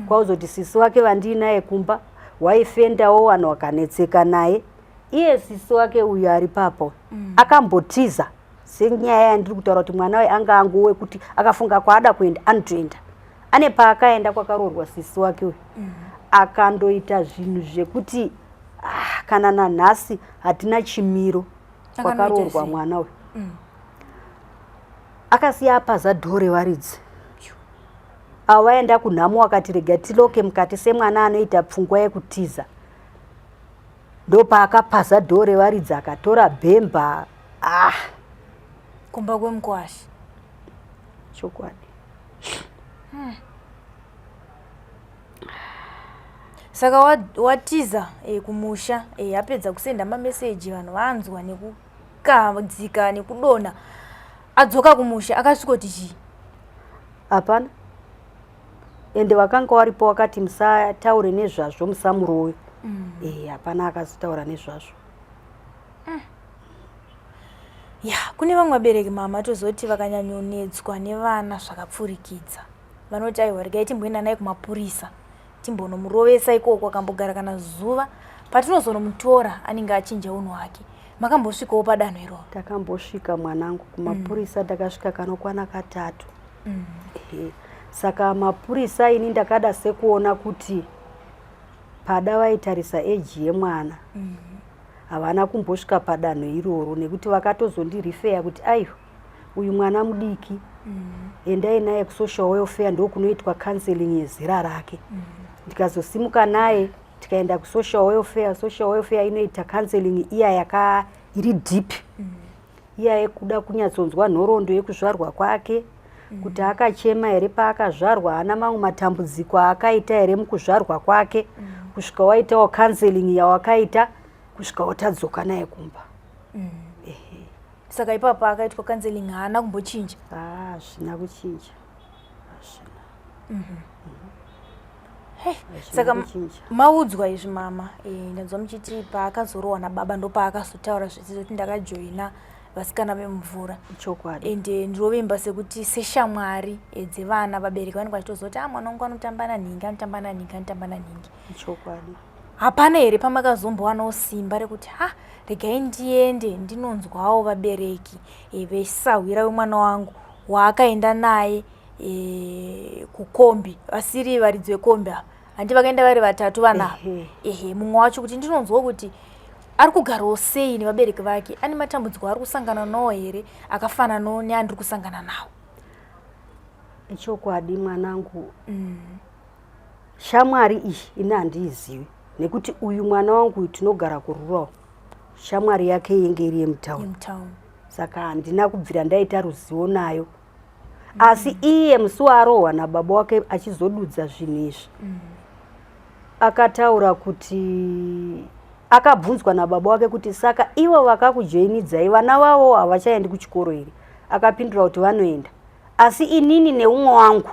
Kwauzoti sisi wake vandiinaye kumba waifendawo vanhu vakanetseka naye. Iye sisi wake uyu ari papo akambotiza senyaya yandiri kutaura kuti mwana uyu anga angowe kuti akafunga kwaada kuenda anotoenda. Ane paakaenda kwakaroorwa sisi wake uyu akandoita zvinhu zvekuti kana nanhasi hatina chimiro kwakaroorwa mwana uyu. Akasiya apaza dhoo revaridzi. Avo vaenda kunhamo wakati rega tiloke mukati semwana anoita pfungwa yekutiza. Ndopaakapaza dhoo revaridzi akatora bhemba. Kumba kwemukwasha. Chokwadi. Saka watiza kumusha apedza kusenda mameseji vanhu vanzwa nekukadzika nekudonha adzoka kumusha akasvikoti chii? Hapana. Ende vakanga varipo vakati musataure nezvazvo musamurowe. Hapana akazotaura nezvazvo. Ya, kune vamwe vabereki mama tozoti vakanyanyonetswa nevana zvakapfurikidza. Vanoti aiwa regai timboenda naye kumapurisa timbonomurovesa ikoko akambogara kana zuva patinozonomutora anenge achinja unhu hwake. Makambosvikawo padanho iroro? Takambosvika mwanangu kumapurisa. Takasvika kanokwana katatu. Saka mapurisa ini ndakada sekuona kuti pada vaitarisa eji yemwana. Havana kumbosvika padanho iroro nekuti vakatozondirifeya kuti aiwa uyu mwana mudiki endai naye kusocial welfare ndokunoitwa counseling yezera rake. Ndikazosimuka naye tikaenda kusocial welfare. Social welfare inoita counseling iya yaka iri deep. Iya yekuda kunyatsonzwa nhoroondo yekuzvarwa kwake, kuti akachema here paakazvarwa, haana mamwe matambudziko aakaita here mukuzvarwa kwake, kusvika waitawo counseling yawakaita kusvika watadzoka naye kumba. Saka ipapo akaitwa counseling haana kumbochinja? Hazvina kuchinja. Hazvina. Hey, saka maudzwa izvi mama, ndanzwa muchiti paakazorohwa nababa ndopaakazotaura zvese zvekuti ndakajoina vasikana vemumvura. Chokwadi. Ende ndirovimba sekuti seshamwari dzevana vabereki vanenge vachitozoti mwana wangu anotamba nanhingi, anotamba nanhingi, anotamba nanhingi. Chokwadi. Hapana here pamakazombowanawo simba rekuti ha regai ndiende ndinonzwawo vabereki e, vesahwira wemwana wangu waakaenda naye e, kukombi vasiri varidzi vekombi ava handi vakaenda vari vatatu vana ava ehe mumwe wacho kuti ndinonzwawo kuti ari kugarawo sei nevabereki vake ane matambudziko ari kusangana nawo here akafananawo neandiri kusangana nawo Ichokwadi mwanangu mm. Shamwari iyi ini handiizivi nekuti uyu mwana wangu uyu tinogara kurural shamwari yake yenge iri yemutown saka handina kubvira ndaita ruzivo nayo mm. Asi iye musi waarohwa nababa wake achizodudza zvinhu izvi mm. Akataura kuti akabvunzwa nababa wake kuti saka ivo vakakujoinidzai vana vavo havachaendi kuchikoro here akapindura kuti vanoenda asi inini neumwe wangu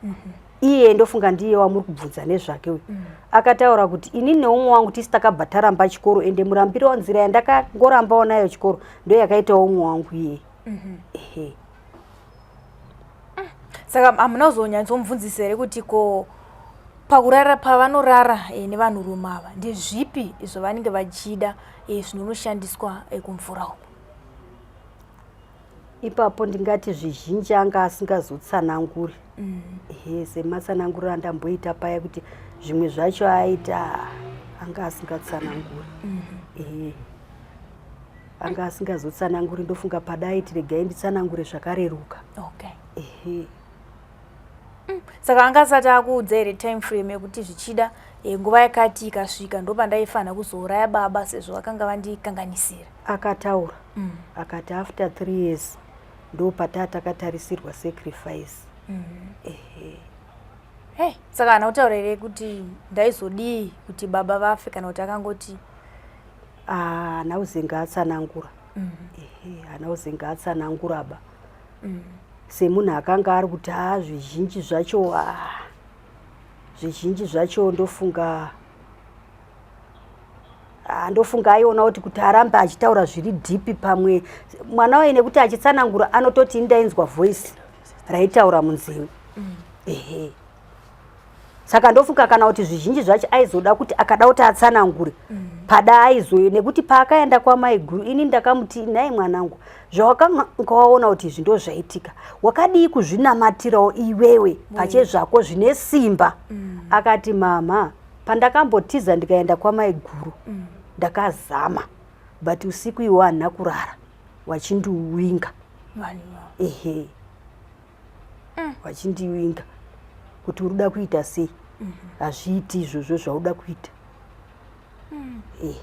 mm -hmm. Iye ndofunga ndiye wamuri kubvunza nezvake uyu mm. Akataura kuti inini neumwe wangu tisi takabva taramba chikoro ende murambiro nzira yandakangorambawo nayo chikoro ndo yakaitawo umwe wangu iye mm -hmm. Ehe Saka hamuna kuzonyatsomubvunzisa here kuti ko pakurara pavanorara e, nevanhurume ava ndezvipi zvavanenge vachida e, zvinonoshandiswa e, kumvura uku? Ipapo ndingati zvizhinji anga asingazotsananguri mm. Ehe sematsananguriro andamboita paya kuti zvimwe zvacho aita anga asingatsananguri mm. Ehe anga asingazotsananguri ndofunga padaiti regai nditsanangure zvakareruka okay. Ehe mm. Saka anga asati akuudza here time frame yekuti zvichida e, nguva yakati ikasvika ndopandaifanira kuzouraya baba sezvo vakanga vandikanganisira? Akataura mm. Akati after three years ndopataa takatarisirwa sacrifice mm. Ehe hey, saka haana kutaura here kuti ndaizodii kuti baba vafe kana kuti akangoti haana kuzenga atsanangura mm. Ehe haana kuzenga atsanangura ba mm. Semunhu akanga ari kuti haa zvizhinji zvacho zvizhinji zvacho ndofunga ndofunga aiona kuti kuti arambe achitaura zviri dhipi pamwe mwana waye nekuti achitsanangura anototi indainzwa voice raitaura munzeve mm. Ehe saka ndofunga kana kuti zvizhinji zvacho aizoda kuti akada kuti atsanangure mm. Pada aizoyo nekuti paakaenda kwamaiguru ini ndakamuti nhai mwanangu zvawakanga waona kuti izvi ndo zvaitika wakadii kuzvinamatirawo iwewe mm. Pachezvako zvine simba mm. Akati mama pandakambotiza ndikaenda kwamaiguru mm. Ndakazama but usiku iwo handina kurara wachindiwinga ehe mm. Wachindiwinga kuti uri kuda kuita sei mm-hmm. Hazviiti izvozvo zvauda kuita mm. Eh.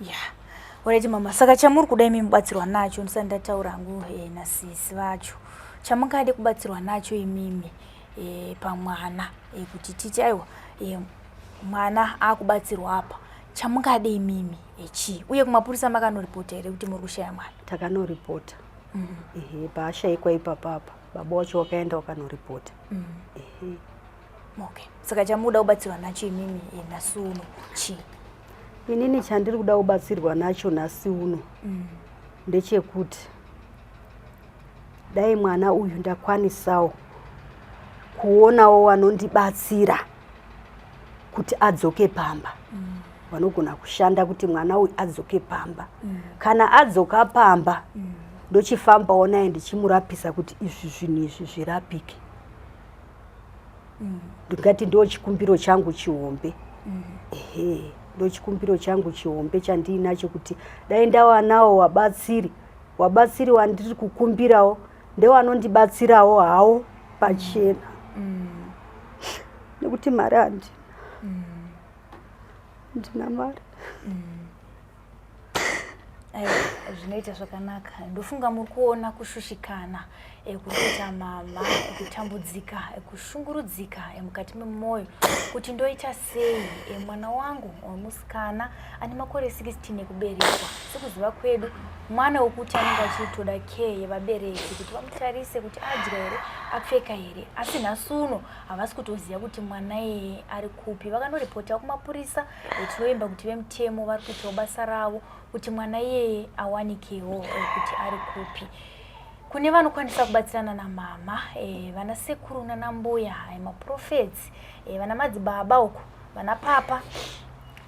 Yeah. Alright mama, saka chamuri kuda imi mubatsirwa nacho ndisati ndataura hangu eh, nasisi vacho chamungade kubatsirwa nacho imimi eh, pamwana eh, kuti titi aiwa eh, mwana akubatsirwa apa chamungade imimi eh, chii uye kumapurisa makanoripota here kuti muri kushaya mwana? Takanoripota mm -hmm. Ehe paashaikwa ipapapa baba wacho wakaenda wakanoripota mm. Ehe okay saka chamuda kubatsirwa nacho imimi eh, nhasi uno chii? Inini chandiri kuda kubatsirwa nacho nhasi uno mm. Ndechekuti dai mwana uyu ndakwanisawo kuonawo wanondibatsira kuti adzoke pamba mm. Vanogona kushanda kuti mwana uyu adzoke pamba mm. Kana adzoka pamba mm. Ndochifambawo naye ndichimurapisa kuti izvi zvinhu izvi zvirapike mm. Ndingati ndo chikumbiro changu chihombe mm. Ehe ndo chikumbiro changu chihombe chandiinacho kuti dai ndawanawo wabatsiri wabatsiri wandiri kukumbirawo ndewanondibatsirawo hawo pachena mm. Nekuti mari handina mm. Ndina mari mm. Zvinoita zvakanaka ndofunga muri kuona kushushikana eh, kuri kuita mama eh, kutambudzika eh, kushungurudzika mukati memwoyo kuti ndoita sei mwana wangu wemusikana ane makore 16 ekuberekwa sekuziva kwedu mwana wekuti anenge achitoda care yevabereki kuti vamutarise kuti adya here apfeka here asi nhasi uno havasi kutoziva kuti mwana iyeye ari kupi vakanoripota kumapurisa tinovimba kuti vemutemo vari kuitawo basa ravo kuti mwana iyeye awanikewo kuti ari kupi kune vanokwanisa kubatsirana namama e, vana sekuru nana mbuya e, maprofets e, vana madzibaba uku vana papa.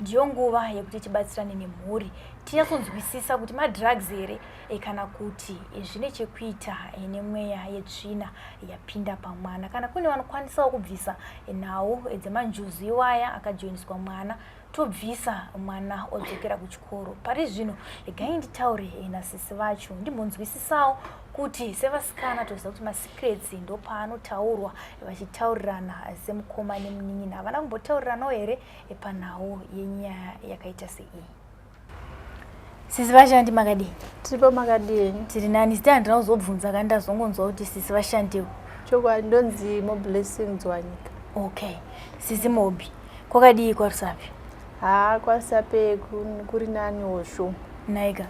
Ndiyo nguva yekuti tibatsirane nemhuri tinyatsonzwisisa kuti madrugs here e, kana kuti e, zvine chekuita e, nemweya yetsvina yapinda pamwana. Kana kune vanokwanisawo kubvisa e, nhau e, dzemanjuzu iwaya akajoiniswa mwana, tobvisa mwana odzokera kuchikoro. Pari zvino regai nditaure e, nasisi vacho ndimbonzwisisawo kuti sevasikana toziva kuti masecrets ndopaanotaurwa vachitaurirana semukoma nemunin'ina. Havana kumbotauriranawo here panhau yenyaya yakaita seiyi? Sisi vashandi makadii? Tiripo, makadii henyu? Tiri nani. Zita handina kuzobvunza ka, ndazongonzwa kuti sisi vashandiwo. Chokwadi, ndonzi Moblessing Dzwanyika. Okay, sisi Mobi, kwakadii kwaRusape? Haa, kwaRusape kuri naniwo shoma. Naika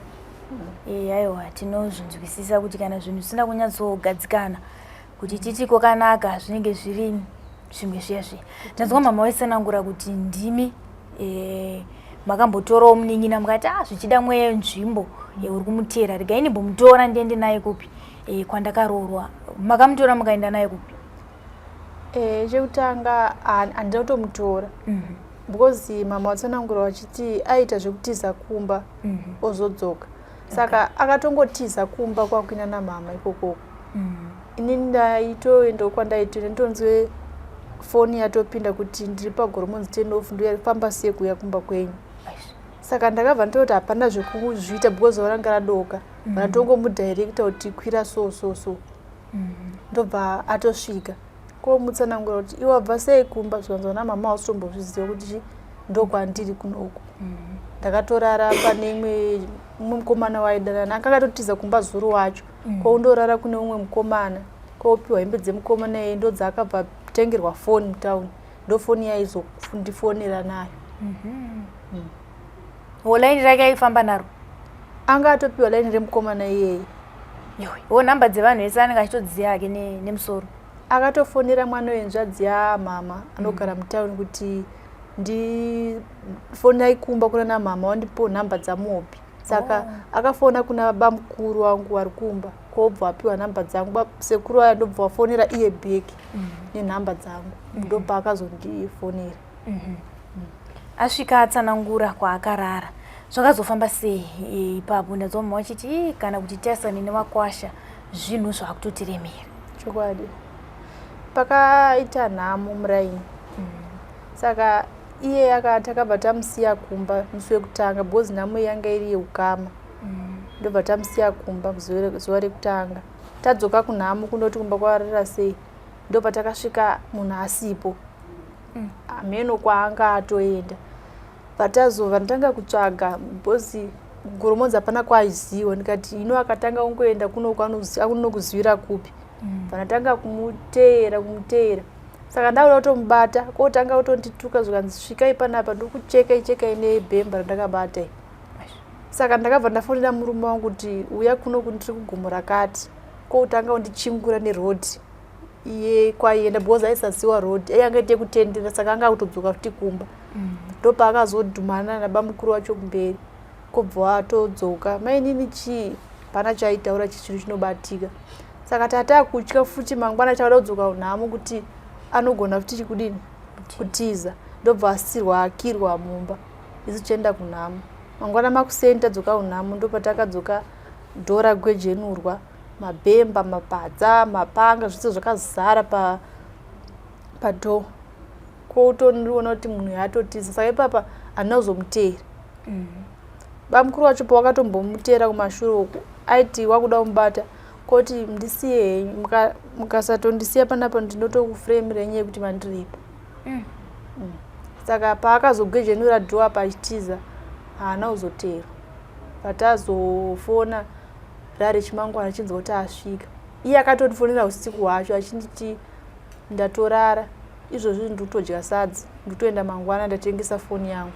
e, aiwa tinozvinzwisisa kuti kana zvinhu zvisina kunyatsogadzikana kuti titi kwakanaka zvinenge zviri zvimwe zviya zviya. Ndanzwa mama vaitsanangura kuti ndimi e, makambotorawo munin'ina mukati ah, zvichida mweya wenzvimbo e, uri kumuteera, regai ndimbomutora ndiende naye kupi e, kwandakaroorwa. Makamutora mukaenda naye kupi? E, chekutanga handina kutomutora because mama vatsanangura vachiti aita zvekutiza kumba ozodzoka, saka akatongotiza kumba kwakuina namama ikokoko. Inini ndaitoendawo kwandaitoenda, nditonzwe foni yatopinda kuti ndiri paGoromonzi turn off, ndoyafamba sei kuuya kumba kwenyu. Saka ndakabva nditoti hapana zvekuzviita because zuva ranga radoka. Ndatongomudirecta kuti kwira so so so, ndobva atosvika komutsanangura kuti iwe wabva sei kumba, zvikanzwa namama wasitombozviziva kuti chi ndokwandiri kunoku. Ndakatorara pane imwe umwe mukomana waidanana anga akatotiza kumba zuro wacho, kwaundorara kune umwe mukomana, kopiwa hembe dzemukomana iye, ndodzaakabva tengerwa foni mutauni, ndo foni yaizondifonera nayo. Wo laini rake aifamba naro? Anga atopiwa laini remukomana iyeye. Yowe, wo nhamba dzevanhu vese anenge achitodziziva hake nemusoro. Akatofonera mwana wenzvadzi yamama anogara mutauni kuti ndifonai kumba kuna namama wandipiwo nhamba dzaMobi. Saka akafona kuna bamukuru wangu vari kumba, kobva apiwa nhamba dzangu. Sekuru aya ndobva wafonera iye bheki nenhamba dzangu, ndobva akazondifonera. Asvika atsanangura kwaakarara, zvakazofamba sei e, ipapo? Ndanzwa mama vachiti "Ii, kana kuti tarisane nevakwasha zvinhu zvakutotiremera." Chokwadi, pakaita nhamo muraini, saka iye takabva tamusiya kumba musi wekutanga because nhamo iyi yanga iri yeukama. Ndobva tamusiya kumba zuva rekutanga. Tadzoka kunhamo kundoti kumba kwarara sei, ndobva takasvika munhu asipo, hameno kwaanga atoenda. Patazova ndatanga kutsvaga because Goromonzi hapana kwaaiziwa. Ndikati ino akatanga kungoenda kunoku anokuzivira kupi? Pandatanga kumuteera kumuteera, saka ndakuda kutomubata, kotanga kutondituka, zvikanzi svikai panapa ndokuchekai chekai nebhemba randakabata iri. Saka ndakabva ndafonera murume wangu kuti uya kunoku, ndiri kugomo rakati, kotanga kundichingura nerodhi iye kwaienda because aisaziwa road, iye anga ite kutendera, saka anga akutodzoka futi kumba. Ndopaakazodhumana nabamukuru wacho kumberi, kobva atodzoka. Mainini chii pana chaitaura chinhu chinobatika, saka tatakutya futi mangwana chauda kudzoka nhamo kuti anogona futi chikudini kutiza. Ndobva asirwa akirwa mumba, isu tichienda kunhamo. Mangwana makuseni tadzoka kunhamo, ndopatakadzoka dhora gwejenurwa, mabhemba, mapadza, mapanga, zvese zvakazara pa padhoo, koutoniona kuti munhu yaatotiza. Saka ipapa handina kuzomuteera. Bamukuru wacho pawakatombomuteera kumashure uku, aiti wakuda kumubata, koti ndisiye henyu, mukasatondisiya panapa ndinotokufuremera nyaya yekuti mandiripa. Saka paakazogwejenura dhoo apa achitiza, haana kuzoteerwa. Patazofona rari chimangwana achinzwa kuti asvika, iye akatondifonera usiku hwacho achinditi ndatorara izvozvi, ndikutodya sadza, ndikutoenda mangwana, ndatengesa foni yangu.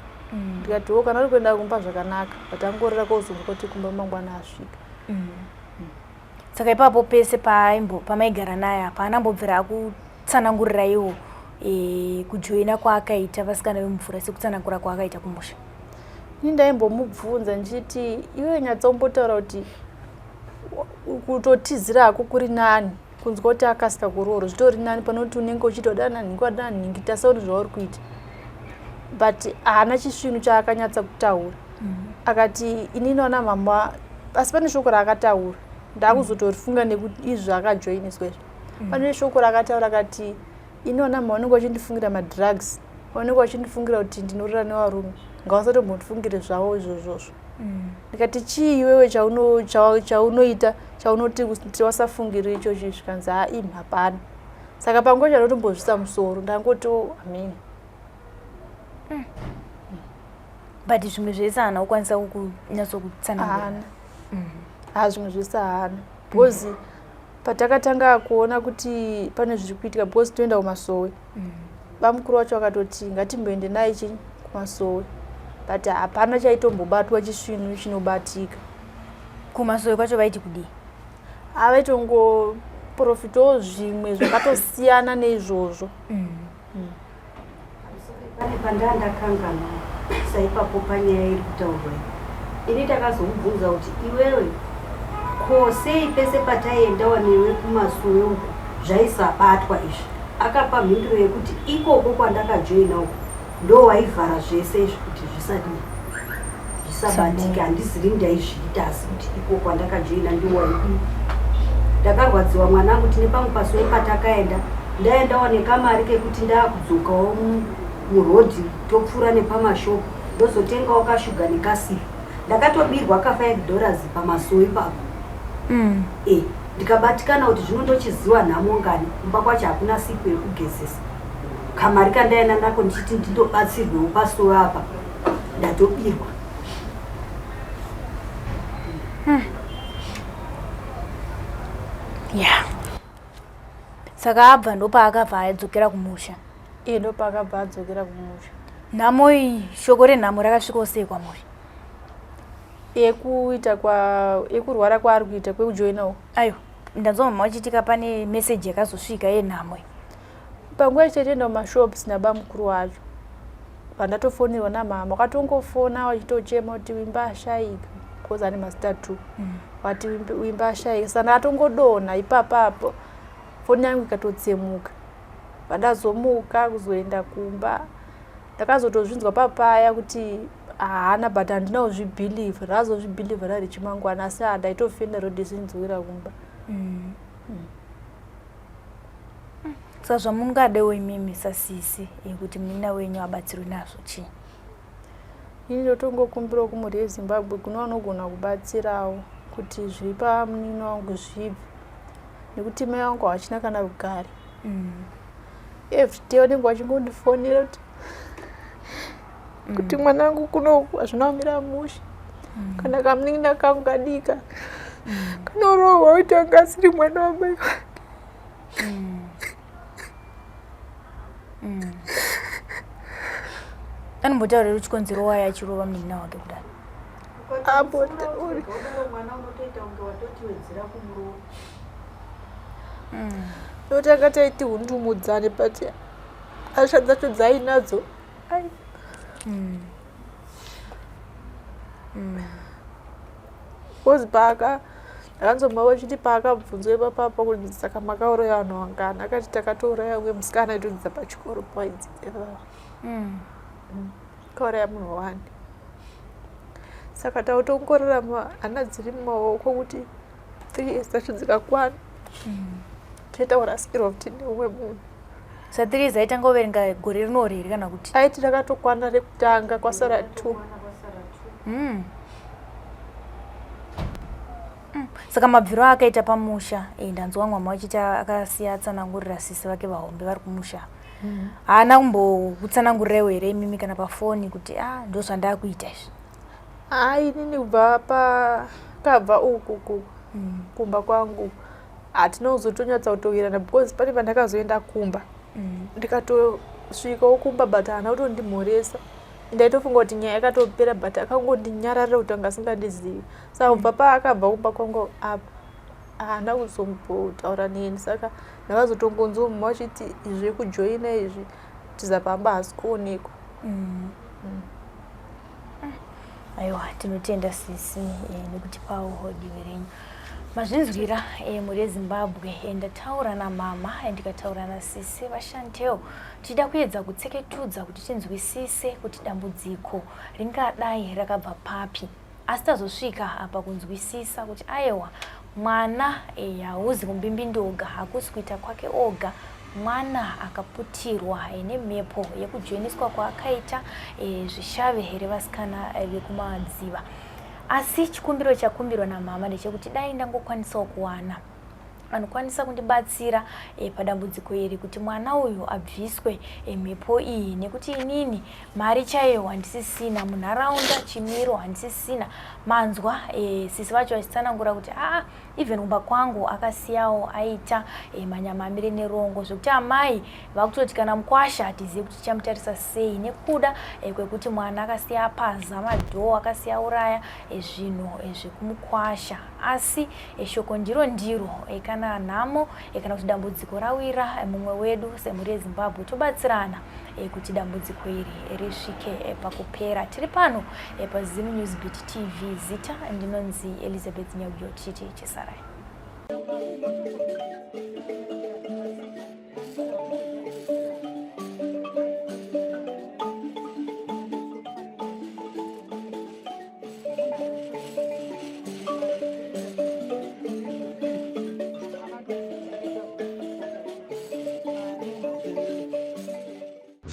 Ndikati wo kana uri kuenda kumba zvakanaka, patangorera kozonzwa kuti kumba mangwana asvika. Saka ipapo pese paaimbo pamaigara naye apa anambobvira akutsanangurira iwo e, kujoina kwaakaita vasikana vemumvura sekutsanangura kwaakaita kumusha? Ini ndaimbomubvunza ndichiti iwe nyatsombotaura kuti kutotizira hako kuri nani, kunzwa kuti akasika kurooro zvitori nani panoti unenge uchiita wadana nhingi wadana nhingi, tasauri zvauri kuita. But haana chisvinu chaakanyatsa kutaura. Akati inini wana mama, asi pane shoko raakataura ndakuzotorifunga nekuti izvi zvakajoiniswa izvi. Pane shoko raakataura akati ini wana mama vanenge vachindifungira madrugs, vanenge vachindifungira kuti ndinorara nevarume, ngavasatombondifungire zvavo izvozvozvo. Ndikati chii iwewe chaunoita chaunoti kuti wasafungire ichochi? Zvikanzi haa imi hapana. Saka panguva chanotombozvisa musoro ndangoti amen. But zvimwe zvese haana kukwanisa kukunyatsokutsanangura? Haana. Ha, zvimwe zvese haana, because patakatanga kuona kuti pane zviri kuitika, because toenda kumasowe, bamukuru wacho vakatoti ngatimboende naye chi kumasowe, but hapana chaitombobatwa chisvinu chinobatika. Kumasowe kwacho vaiti kudii? Avaitongoprofitawo zvimwe zvakatosiyana neizvozvo. Pane pandaa ndakanganwa saipapo panyaya iri kutaurwa iyi. Ini takazomubvunza kuti iwewe ko sei pese pataiendawa newe kumasuwe uku zvaisabatwa izvi? Akapa mhinduro yekuti ikoko kwandakajoina uku ndo waivhara zvese izvi kuti zvisadii zvisabatike, handiziri ndaizviita, asi kuti iko kwandakajoina ndo waidii. Ndakarwadziwa mwanangu, tine pamwe pasuwe patakaenda, ndaendawo nekamari kekuti ndaakudzokawo murodhi topfuura nepamashopu ndozotengawo kashuga nekasipo, ndakatobirwa ka 5 dollars pamasuo ipapo. E, ndikabatikana kuti zvino ndochiziwa nhamo ngani, kumba kwacho hakuna sipo yekugezesa, kamari kandaenda nako ndichiti ndindobatsirwewo pasuo apa ndatobirwa. Ya, saka abva ndopaakabva adzokera kumusha? Iye ndopaakabva adzokera kumusha. Nhamo iyi, shoko renhamo rakasvikawo sei kwamuri? Yekuita kwa yekurwara kwaari kuita kwekujoinawo? Aiwa, ndanzwa mama vachitika pane meseji yakazosvika yenhamo iyi. Panguva ichitoenda kumashops nabamukuru wacho, pandatofonerwa namama, wakatongofona wachitochema kuti Wimba ashaika, because ane mazita two. Wati Wimba ashaika, saka ndatongodonha ipapapo, foni yangu ikatotsemuka. Pandazomuka kuzoenda kumba ndakazotozvinzwa papaya kuti haana, but handina kuzvibhilivha, ndakazozvibhilivha rari chimangwana, asi handaitofenda rodi sinzwira kumba. Saka zvamungadewo imimi sasisi kuti munin'ina wenyu abatsirwe nazvo chii? Ini ndotongokumbirawo kumhuri yeZimbabwe, kune vanogona kubatsirawo kuti zviri pamunin'ina wangu zvibve, nekuti mai vangu havachina kana rugare. Everyday vanenge vachingondifonera kuti mwana wangu kunoku hazvina kumira mushe, kana kamunin'ina kangu kadika kanorohwa kuti anga asiri mwana wamai vake. Anombotaurira chikonzero waye achirova munin'ina wake kudai? Ambotauri. Mwana unotoita kunge watotiwedzera kumurova. Nekuti anga taiti hundumudzane, but hasha dzacho dzainadzo ai. Because paaka ndakanzomwa vachiti paakabvunzwa ipapapa kuti saka makauraya vanhu vangani, akati takatouraya umwe musikana aitodzidza pachikoro pawaidzidza ipapa. Kauraya munhu wani, saka tautongorarama hana dziri mumaoko kuti 3 years dzacho dzikakwana toita kurasikirwa futi neumwe munhu. Sa 3 years aitanga kuverenga gore rinori here kana kuti? Aiti rakatokwana rekutanga, kwasara two. Saka mabviro aakaita pamusha, ndanzwa mwama vachiti akasiya atsanangurira sisi vake vahombe vari kumusha. Haana kumbokutsanangurirewo here imimi kana pafoni kuti a ndo zvandakuita izvi? Hai, inini kubva pakabva uku kumba kwangu hatina kuzotonyatsa kutowirirana, because pane pandakazoenda kumba, ndikatosvikawo kumba, but haana kutondimhoresa. Ndaitofunga kuti nyaya yakatopera, but akangondinyararira kuti anga asingandizivi. Saka kubva paakabva kumba kwangu apa haana kuzombotaura neni, saka ndakazotongonzwa mumwe vachiti izvi zvekujoina izvi tiza pamba haasi kuonekwa. Aiwa, tinotenda sisi nekutipawo divi renyu. Mazvinzwira eh, mhuri yeZimbabwe eh, ndataura namama eh, ndikataura nasisi vaShantel tichida kuedza kutseketudza kuti tinzwisise kuti dambudziko ringadai rakabva papi asi tazosvika apa kunzwisisa kuti ayewa mwana eh, hauzi kumbimbindoga hakusi kuita kwake oga mwana akaputirwa eh, nemhepo yekujoiniswa kwaakaita eh, zvishave here vasikana eh, vekumadziva Asi chikumbiro chakumbirwa namama ndechekuti dai ndangokwanisawo kuwana anokwanisa kundibatsira e, padambudziko iri kuti mwana uyu abviswe e, mhepo iyi nekuti inini mari chaiyo handisisina munharaunda chimiro handisisina manzwa e, sisi vacho vachitsanangura kuti aa even kumba kwangu akasiyawo aita e, manyama amire nerongo zvekuti amai vakutoti kana mukwasha hatizive kuti tichamutarisa sei nekuda e, kwekuti mwana akasiya apaza madhoo akasiya auraya e, zvinhu e, zvekumukwasha asi e, shoko ndiro ndiro e, kana nhamo e, kana kuti dambudziko rawira e, mumwe wedu semhuri yezimbabwe tobatsirana e, kuti dambudziko iri risvike e, pakupera tiri pano e, pazim news beat tv zita ndinonzi elizabeth nyauyo tichiti chisarai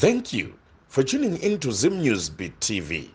Thank you for tuning in to Zim News Beat TV.